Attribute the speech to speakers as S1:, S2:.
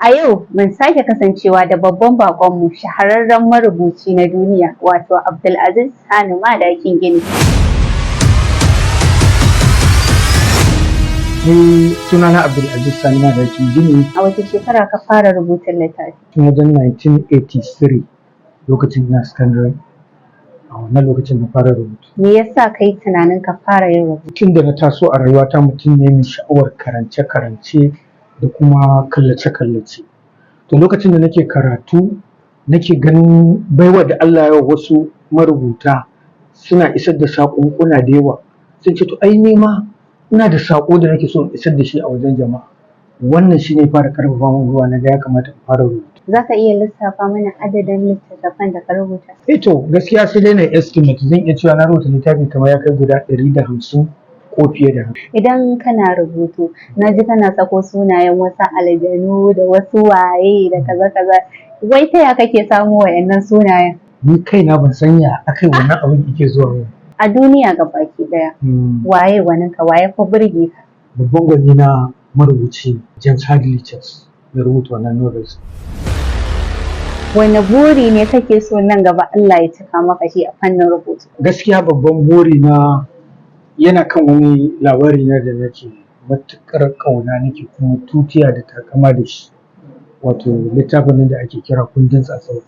S1: A yau mun sake kasancewa da babban baƙonmu, shahararren marubuci na duniya, wato Abdulaziz Sani Madakin Gini.
S2: Ni sunana Abdulaziz Sani Madakin Gini.
S1: A wace shekara ka fara rubutun littafi?
S2: Tun wajen 1983, lokacin ina secondary, a wannan lokacin na fara rubutu.
S1: Me yasa kai tunanin ka fara yin rubutu?
S2: Tun da na taso a rayuwata, mutum ne mai sha'awar karance-karance da kuma kallace-kallace. To, lokacin da nake karatu nake ganin baiwa da Allah ya wasu marubuta, suna isar da saƙonƙuna da yawa. Sai ce, to ai ni ma ina da saƙo da nake so in isar da shi a wajen jama'a. Wannan shi ne fara ƙarfafa min gwiwa, na ga ya kamata in fara rubutu.
S1: Za ka iya lissafa mana adadin littattafan da ka rubuta?
S2: Eh to, gaskiya sai dai na estimate. Zan iya cewa na rubuta littafi kamar ya kai guda 150 ko fiye da haka.
S1: Idan kana rubutu, na ji kana sako sunayen wasu aljanu da wasu waye da kaza kaza. Wai ta ya kake samo wa'annan sunayen?
S2: Ni kaina ban san ya akai wannan abin yake zuwa ba.
S1: A duniya gabaki ɗaya, waye gwaninka, waye fi burge ka?
S2: Babban gwani na marubuci, James Hadley Chase, ya rubuta wannan novels.
S1: Wane buri ne kake so nan gaba Allah ya cika maka shi a fannin rubutu?
S2: Gaskiya babban buri na yana kan wani labari na da nake matuƙar ƙauna, nake kuma tutiya da takama da shi, wato littafin nan da ake kira Kundin Tsatsau.